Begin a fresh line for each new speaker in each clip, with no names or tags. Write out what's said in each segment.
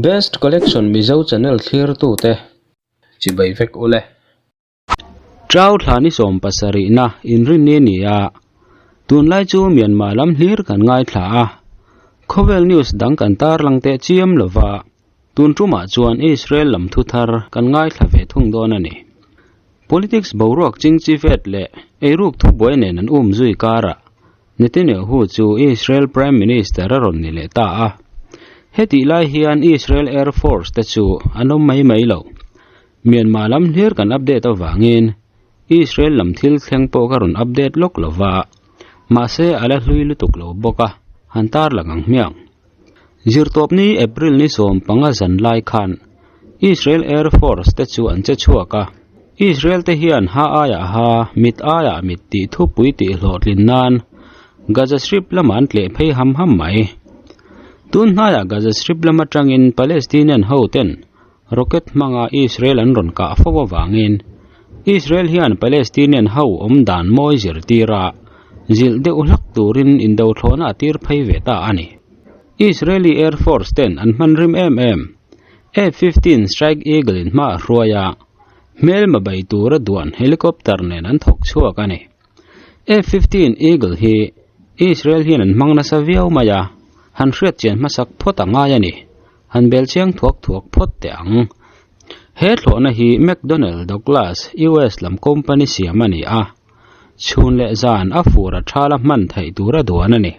Best Collection Mizo channel thlirtute chibai vek ule. Chau thla ni 27na inrinni a ni a, tunlai chu Myanmar lam hlir kan ngaithla a, khawvel news dang kan tarlang teh chiam lova, tun tumah chuan Israel lam thu thar kan ngaithla ve thung dawn a ni. Politics boruak chingchi vet leh eiruk thubuai nen an um zui karah Netanyahu chu Israel Prime Minister a rawn ni leh ta a. Hetih lai hian Israel Air Force te chu an awm mai mai lo. Myanmar lam hlir kan update avangin Israel lam thil thleng pawh ka rawn update lawk lo va, mahse a la hlui lutuk lo bawk a, han tarlang ang hmiang. Zirtawpni April ni 15 zan lai khan Israel Air Force te chu an che chhuak a, Israel te hian ha aiah ha, mit aiah mit tih thupui tih hlawhtlin nan Gaza Strip lamah an tleh phei ham ham mai. Tun hnaiah Gaza Strip lam atangin Palestinian ho ten rocket hmanga Israel an rawn kah fo avangin Israel hian Palestinian ho awm dan mawi zirtir a, zilh deuh hlak turin indothlawhna a tir phei ve ta a ni. Israeli Air Force ten an hman rim em em. F-15 Strike Eagle in hma a hruai a, hmelma bei tura duan helicopter nen an thawk chhuak a ni. F-15 Eagle hi Israel hian an hmang nasa viau mai a, han hriat chian hmasak phawt a ngai a ni. Han bel chiang thuak thuak phawt teh ang. He thlawhna hi McDonnell Douglas, US lam company siam a ni a. Chhun leh zan a fur a thala hman theih tura duan a ni.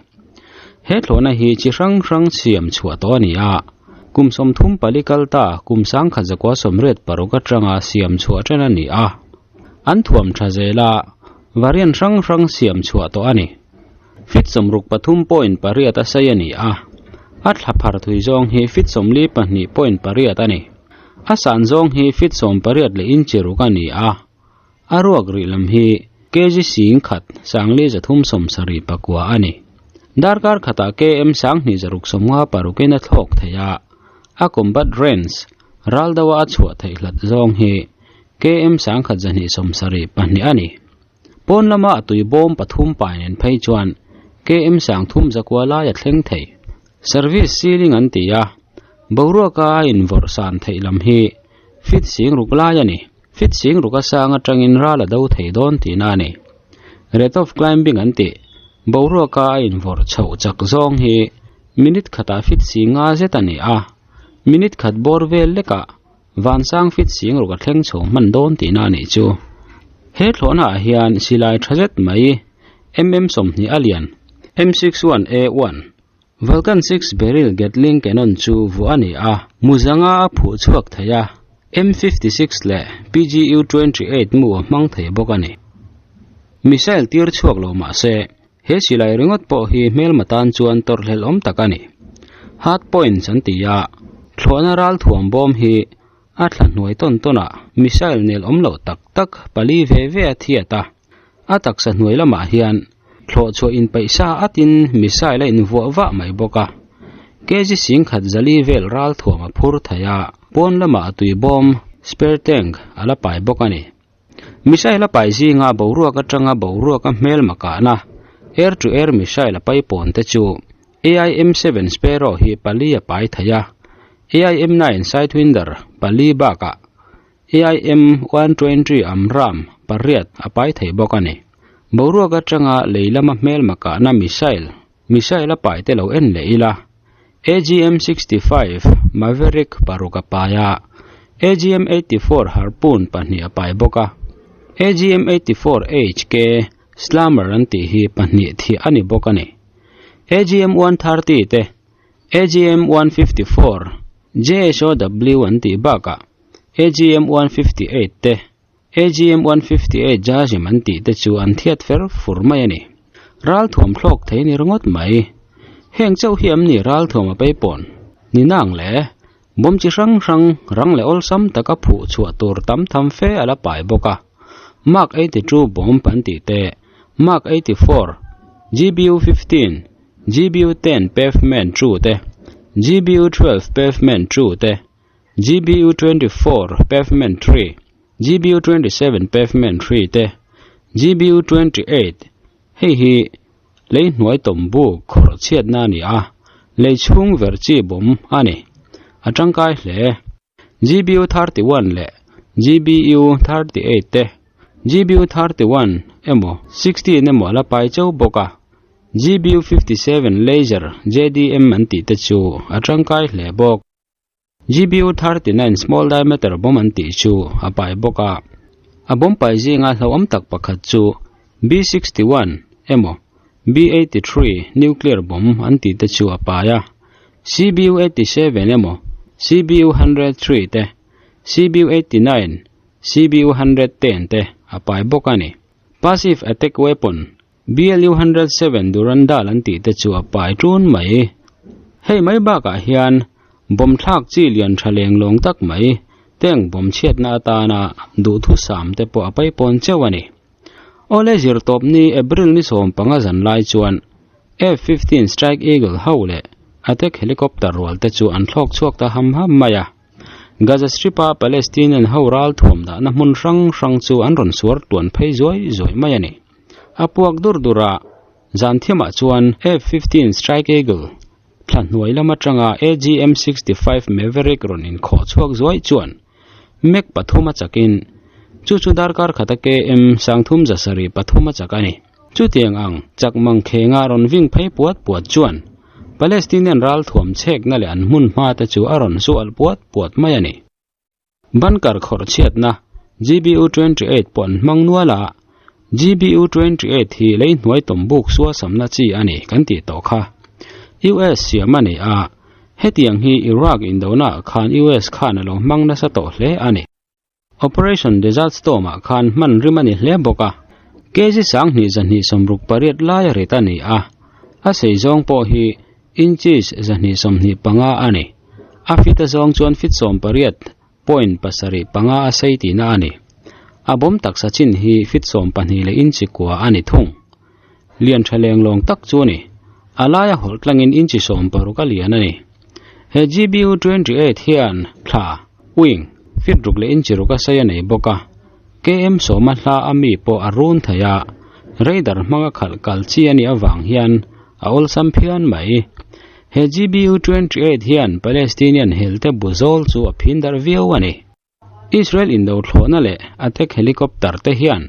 He thlawhna hi chi hrang hrang siam chhuah tawh a ni a, kum 34 kal ta kum 1986 atanga siam chhuah ṭan a ni a. An thuam ṭha zela variant hrang hrang siam chhuah tawh a ni. Feet 63.8 a sei a ni a, a thla phar thui zawng hi feet 42.8 a ni. A san zawng hi feet 18 leh inch ruk a ni a. A ruak rih lam hi kg sing khat sangli zathum sawmsarih pakua a ni. Darkar khatah km sanghnih zaruk sawmnga parukin a thlawk thei a, a combat range ral deuha a chhuah theih hlat zawng hi km sangkhat zahnih sawmsarih pahnih a ni. Pawn lama a tui bawm pathum pai nen phei chuan km sangthum zakua lai a thleng thei. Service ceiling an ti a, boruaka a invawrh san theih lam hi feet sing ruk lai a ni. Fit sing ruk a sang atangin ral a do thei dawn tihna a ni. Rate of climbing an tih, boruaka a invawrh chhoh chak zawng hi minute khatah fit sing nga zet a ni a, minute khat bawr vel lekah vansang fit sing ruk a thleng chho hman dawn tihna a nih chu. He thlawhna ah hian silai tha zet mai mm 20 a lian, M61A1, Vulcan 6 Beryl Gatling Cannon chu vuah a ni a, muzanga a phuh chhuak thei a, M56 leh PGU 28 mu a hmang thei bawk a ni. Missile tir chhuak lo mah se, he silai ringawt pawh hi hmelma tan chuan tawrhhlelh awm tak a ni. Hard points an ti a, thlawhna ral thuam bawm hi a thla hnuai tawn tawnah missile nel awm loh tak tak pali ve ve a thiat a, A taksa hnuai lamah hian thlawh chhuah inpeih sa atin missile a invuah vah mai bawk a. Kg singkhat zali vel ral thuam a phur thei a, pawn lamah a tui bawm, spare tank, a la pai bawk a ni. Missile a pai zinga boruak atanga boruak a hmelma kahna, air to air missile a pai pawn te chu AIM-7 Sparrow hi pali a pai thei a, AIM-9 Sidewinder pali bakah AIM 120 Amram pariat a pai thei bawk a ni. Boruak atanga lei lama hmelma kahna missile, missile a pai te lo en leh ila. AGM 65 Maverick paruk a pai a, AGM 84 Harpoon pahnih a pai bawk a. AGM 84 HK Slammer an tih hi pahnih thih a ni bawk a ni. AGM 130 te, AGM 154 JSOW an tih bakah AGM 158 te, AGM 158 Jazim an tih te chu an thiat fer fur mai a ni. Ral thuam thlawk thei ni ringawt mai. Heng chauh hi am ni ral thuam a peipawn? Ni nang le, bawm chi hrang hrang rang leh awlsam taka phuh chhuah tur tam tham fe a la pai bawk a. Mark 82 bomb an tih te, Mark 84, GBU 15, GBU 10 Pavement 2 te, GBU 12 Pavement 2 te, GBU 24 Pavement 3, GBU 27 Pavement 3 te, GBU 28 hei hi lei hnuai tawm bu khawrh chhiatna a ni a, lei chhung ver chi bawm a ni. A tangkai hle. GBU 31 leh GBU 38 te, GBU 31 emaw 16 emaw a la pai chauh bawk a. GBU 57 Laser JDM an tih te chu a tangkai hle bawk. GBU 39 Small Diameter bomb an tih chu a pai bawk a. A bomb pai zinga hlauhawm tak pakhat chu B-61 emaw B-83 nuclear bomb an tih te chu a pai a. CBU 87 emaw CBU 103 te, CBU 89, CBU 110 te a pai bawk a ni. Passive Attack Weapon BLU 107 Durandal an tih te chu a pai ṭun mai. Hei mai bakah hian bomb thlak chi lian tha leng lawng tak mai tank bomb chhiatna atana duhthusam te pawh a paipawn cheuh a ni. Awle zirtawp ni April ni 15 zan lai chuan F-15 Strike Eagle ho leh attack helicopter rual te chu an thlawk chhuak ta ham ham mai a. Gaza Strip-a Palestinian ho ral thuam dahna hmun hrang hrang chu an rawn suar tuan phei zuai zuai mai a ni. A puak dur dur a, zan thiamah chuan F-15 Strike Eagle thla hnuai lam atanga AGM-65 Maverick rawn inkhawh chhuak zuai chuan Mach pathum a chakin chu chu darkar khata KM 3703 a chak a ni. Chutiang ang chak mangkhenga rawn ving phei puat puat chuan Palestinian ralthuam chhekna leh an hmun hma te chu a rawn zual puat puat mai a ni. Bunker khawrh chhiatna GBU 28 pawh an hmang nual a, GBU 28 hi lei hnuai tawm buk sual samna chi a ni kan tih tawh kha. US siam a ni a, hetiang hi Iraq indona ah khan US khan a lo hmang nasa tawh hle a ni. Operation Desert Storm ah khan hman rim a ni hle bawk a, kg 2268 lai a rit a ni a, a sei zawng pawh hi inches 225 a ni. A fit a zawng chuan fit 18 point pasarih panga a sei tihna a ni. A bawm taksa chin hi fit 12 leh inchi kua a ni thung. Lian tha leng lawng tak chu a ni. A laia hawlh tlangin inchi 60 a lian a ni. He GBU 28 hian thla, wing, fit ruk leh inchi ruk a sei a nei bawk a. KM sawma hla a mi pawh a run thei a, radar hmanga khalh kal chi a nih avang hian a awlsam phian mai. He GBU 28 hian Palestinian helte bu zawl chu a phin darh viau a ni. Israel indo thlawhna leh attack helicopter te hian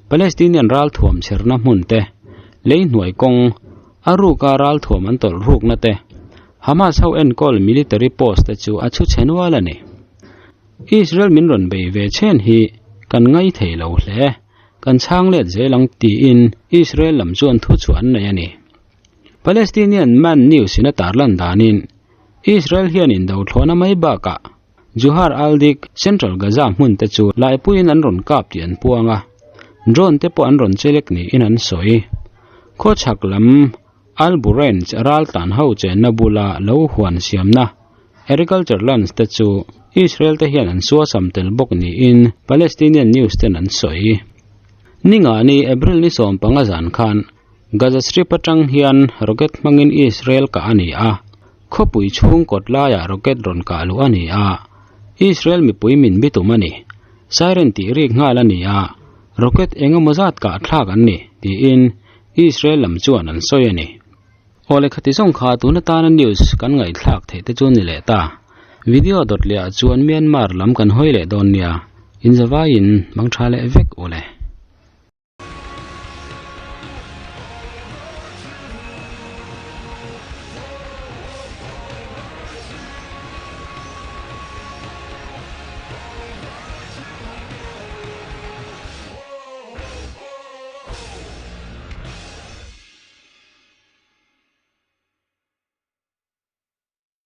Palestinian ralthuam chherna hmun te, lei hnuai kawng, a ruka ralthuam an tawlh rukna te, Hamas ho enkawl military post te chu a chhu chhe nual a ni. Israel min rawn bei ve chhen hi kan ngai thei lo hle, kan chhang let zel ang tiin Israel lam chuan thu chhuah an nei a ni. Palestinian Man News in a tarlan danin Israel hian indo thlawhna mai bakah Juhar al-Dik, Central Gaza hmun te chu laipuiin an rawn kap tih an puang a, drone te pawh an rawn chelek niin an sawi. Khawchhak lam Al-Buranj ral tlan ho chenna bula lo huan siamna agriculture lands te chu Israel te hian an suasam tel bawk niin Palestinian news ten an sawi. Ningani April ni 15 zan khan Gaza Strip atang hian rocket hmangin Israel kah a ni a, khawpui chhung kawt laiah rocket rawn kah luh a ni a, Israel mipui min bitum a ni. Siren tih rik nghal a ni a, rocket eng emaw zat kah thlak an ni, tiin Israel lam chuan an sawi a ni. Aw lehkha ti zawng kha tun atana news kan ngaihthlak theih te chu ni leh ta. Video dawt leh ah chuan Myanmar lam kan hawi leh dawn nia, inzavaiin mangtha leh vek u le.